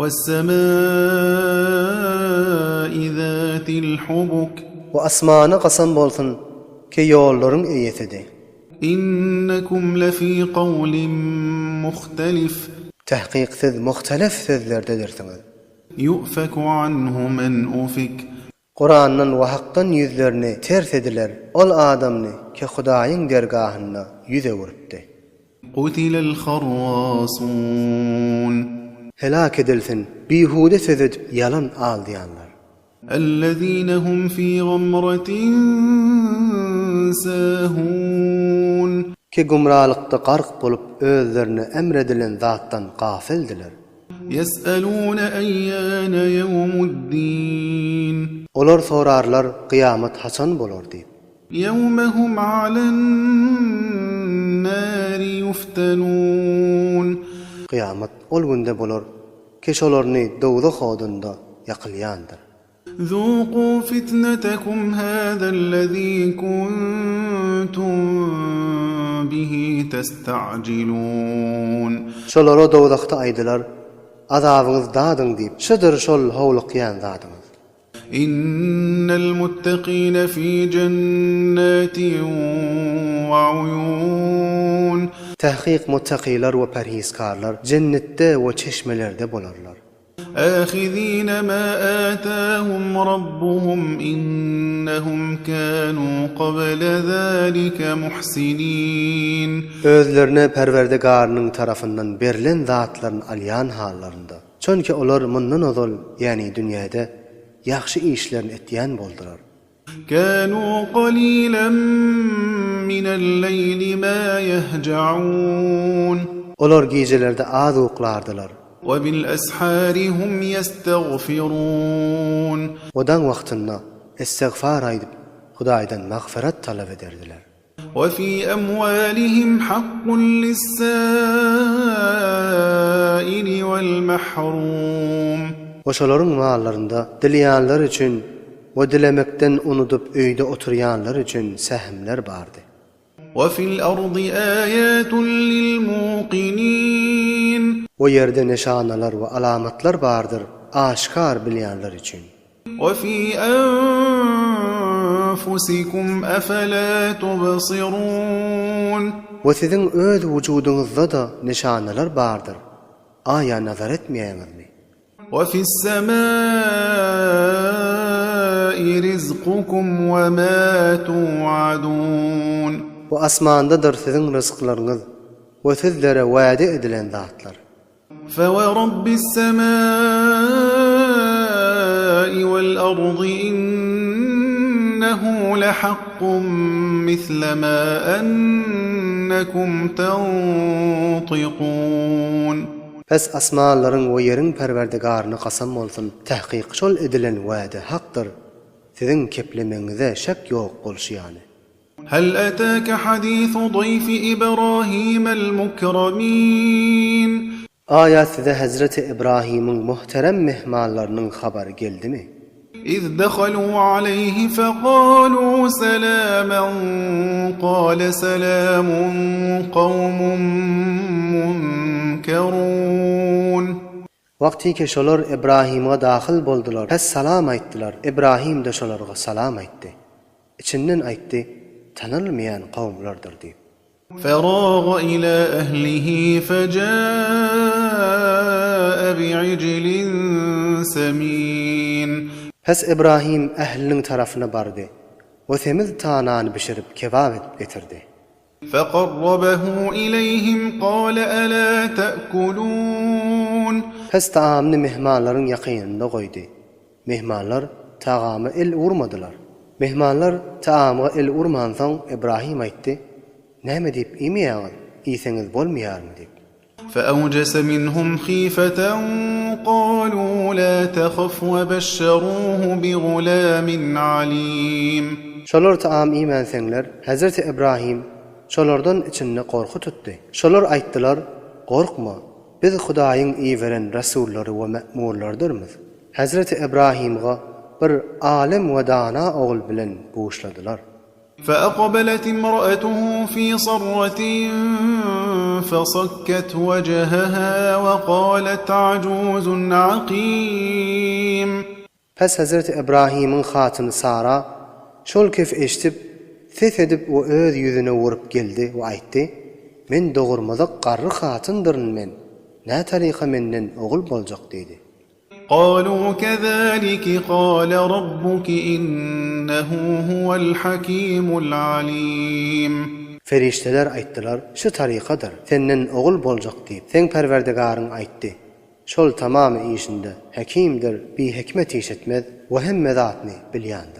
Wes-semâi zâtil hubuk. We asmana kasam bolsun, ki ýollaryň eýesidi. Innekum lefî kawlin muhtelif. Tahkyk siz muhtelef sözlerdedirsiňiz. Ýufeku anhu men ufik. Kurandan we Hakdan ýüzlerini ters ediler ol adamny ki Hudaýyň dergahynda ýüz öwüripdi. Kutilel harrasun. Helak edilsin, bihude söz edip ýalan aldaýanlar. Ellezine hum fi gamratin sahun. Ki gumralykda gark bolup özlerine emredilen zatdan gafyldylar. Ýes'elûne eýýâne ýewmuddîn. Olar sorarlar, Kyýamat haçan bolar diýip. Ýewme hum alen-nâri ýuftenûn. Kyýamat ol günde bolar, ki şolarny dowzah odunda ýakylýandyr. Zûkû fitnetekum hâzellezî kuntum bihi testa'jilûn. Şolara dowzahda aýdylar, Azabyňyzy dadyň diýip, şudur şol howlukýan zadyňyz. Innel muttakine fî jennâtin we uýûn. Tahkyk muttakylar we parhizkarlar jennetde we çeşmelerde bolarlar. Âhizîne mâ âtâhum rabbuhum innehum kânû kable zâlike muhsinîn. Özlerine Perwerdigarynyň tarapyndan berlen zatlaryny alýan hallarynda. Çünki olar mundan ozal, ýagny dünýäde, ýagşy işlerini etýän boldular. Kânû qalîlen minel-leýli mâ ýehjeûn. Olar gijelerde az uklardylar. We bil-eshâri hum ýestagfirûn. We daň wagtynda estegfar aýdyp, Hudaýdan magfyrat talap ederdiler. We fî emwâlihim hakkun lis-sâili wel-mehrûm. We şolaryň mallarynda dileýänler üçin we dilemekden unudyp öýde oturýanlar üçin sähimler bardy. We fil-ardy âýâtun lil-mûkinîn. We ýerde nyşanalar we alamatlar bardyr aşgar bilýänler üçin. We fi enfusikum efela tubsirun. We siziň öz wujudyňyzda-da nyşanalar bardyr, aýa nazar etmeýäňizmi? We fis-semai rizkukum we ma tu'adun. We asmandadyr siziň ryzklaryňyz we sizlere wada edilen zatlar. Fewerabbi s-semai wal-ardy innehu lehakkun misle ma ennekum tentikun. Pes asmanlaryň we ýeriň Perwerdigaryna kasam bolsun, tahkyk şol edilen wada hakdyr, siziň keplemegiňize şek ýok bolşy ýaly. Hel etâke hadîsu dayfi Ibrâhîmel mukramîn. Aýa size hezreti Ibrahimiň muhterem myhmanlarynyň habary geldimi? Iz dehalû aleyhi fekalû selâmen kâle selâmun kawmun munkerûn. Wagtyke şolar Ibrahimga dahyl boldular, pes salam aýtdylar, Ibrahim-de şolarga salam aýtdy. Içinden aýtdy, Tanalmaýan kowumlardyr diýip. Feraga ila ehlihi fejaa bi'ijlin semin. Pes Ibrahim ähliniň tarapyna bardy we semiz tanany bişirip kebap edip getirdi. Feqarrabehu ileýhim kâle elâ te'kulûn. Pes tagamyny myhmanlaryň ýakynynda goýdy. Myhmanlar tagama el urmadylar. Myhmanlar tagamga el urmansoň Ibrahim aýtdy, Näme diýip iýmeýäňiz, iýseňiz bolmaýarmy diýip. Feawjese minhum hifeten kalû lâ tehaf we beşşerûhu bigulâmin alîm. Şolar taam iýmänseňler, Hezreti Ibrahim şolardan içinde gorky tutdy. Şolar aýtdylar, Gorkma, biz Hudaýyň iberen resullary we me'murlarydyrmyz. Hezreti Ibrahimga bir alym we dana ogul bilen buşladylar. فأقبلت امرأته في صرة فصكت وجهها وقالت عجوز عقيم. Pes Hezreti Ybrahymyň hatyny Sara şol kefi eşidip, ses edip we öz ýüzüne wurup geldi we aýtdy, Men dogurmazak garry hatyndyryn men, nä taryka menden ogul boljak diýdi. Galu kezalike gale rabbuke innehu huwel hakimul alim. Perişdeler aýtdylar, Şu tarykadyr, senden ogul boljak diýip, seň Perwerdigaryň aýtdy. Şol tamamy işinde Hekimdir, bihikmet iş etmez we hemme zatny bilýändir.